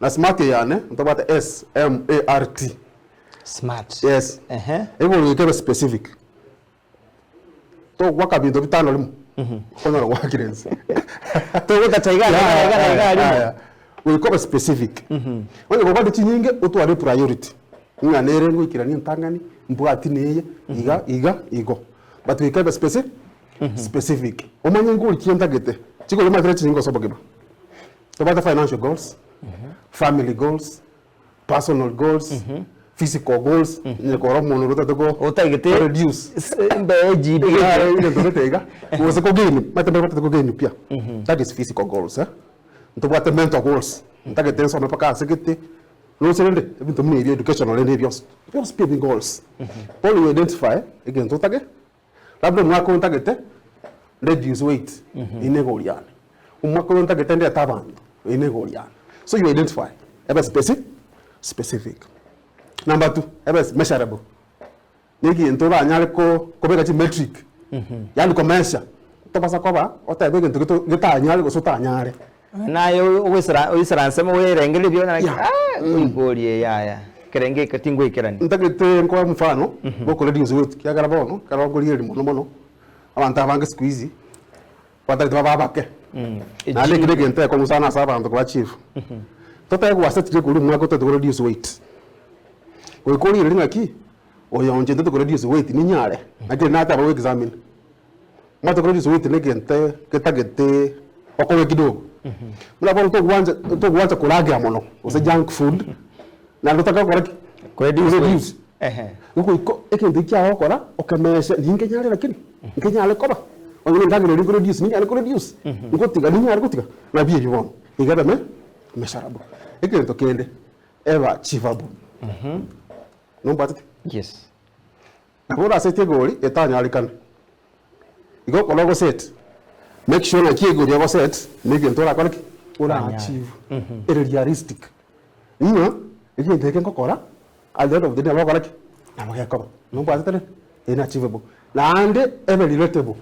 Na smart eye yane ntobwate S M A R T. Smart. Yes. Ehe. Egoro goika ebe specific. Togwaka binto bitano rimo, okonyora gwakire inse. Togotacha iga iga iga na iga rimo. Yaya. Goika obe specific. Onye kobwate chinyinge, otware priority. Ng'a nere ngoikerania entang'ani, mbwati neye, iga iga igo. But goika ebe speci specific. Omanye ngori ki ntagete, chigori omanyete chinyinge ase obogima. Tobwate financial goals, family goals, personal goals, physical goals, onye kore omonto oria otagete ko Otagete ko reduce. mbe GP. Iga egento gete iga, gose ko gain, omanyete mbare batagete ko gain pia, that is physical goals eh. Ntobwate mental goals, ntagete nsome mpaka ase gete, roche rende ebinto buna ebio educational rende bionsi, bionsi pi ebi goals. Bono you identify egento otage, Labda omwaka oyo ntagete reduce weight, eye ne goal yane. Omwaka oyo ntagete ndete abanto, eye ne goal yane. So you identify, ebe speci specific. Number two, ebe measurable, na egento oranyare ko kobeka chimetric, yaani komeasure, tobasa koba otebe egento geto getanyare gose otanyare. Naye ogoisara oisaranse oerengererie buya onye Yeah. ah goika orie yaya ekerengo eke tingoikerania. Ntagete nkoe omofano bwa okoreduce weight ekiagera bono ekero okorigereria mono mono abanto abange siku hizi batagete babe abake naende eki negento ekong'u sana ase abanto koba chief. Totebe gwasetire korwa omwaka otagete koreduce weight, goika origererie ng'aki oyo inche ntagete koreduce weight ninyare? Naki eri nateba go examine. Omanyete koreduce weight negento getagete okore kidogo. Buna bono togwancha togwancha koragera mono gose junk food naende otake gokora ki? Koreduce weight. Koreduce. Ehe. Goika egento ekio kiagokora okemesha ninkenyare lakini nkenyare koba onye na endagera eria nkoreduce ninyare koreduce ngotiga ninyare gotiga nabio ebio bono iga ebe me measurable. Egento kende eba achievable nombwatete? Yes. Nabo orasete egori etanyarekane. Igo okore ogoset, make sure naki egori ogoset na egento orakore ki? Ora achieve. Ere realistic. Ng'a egento eke ngokora at the end of the day nabo ogokora ki? Nabo gekoba. Nombwatete rende? Ere achievable. Naende ebe relatable.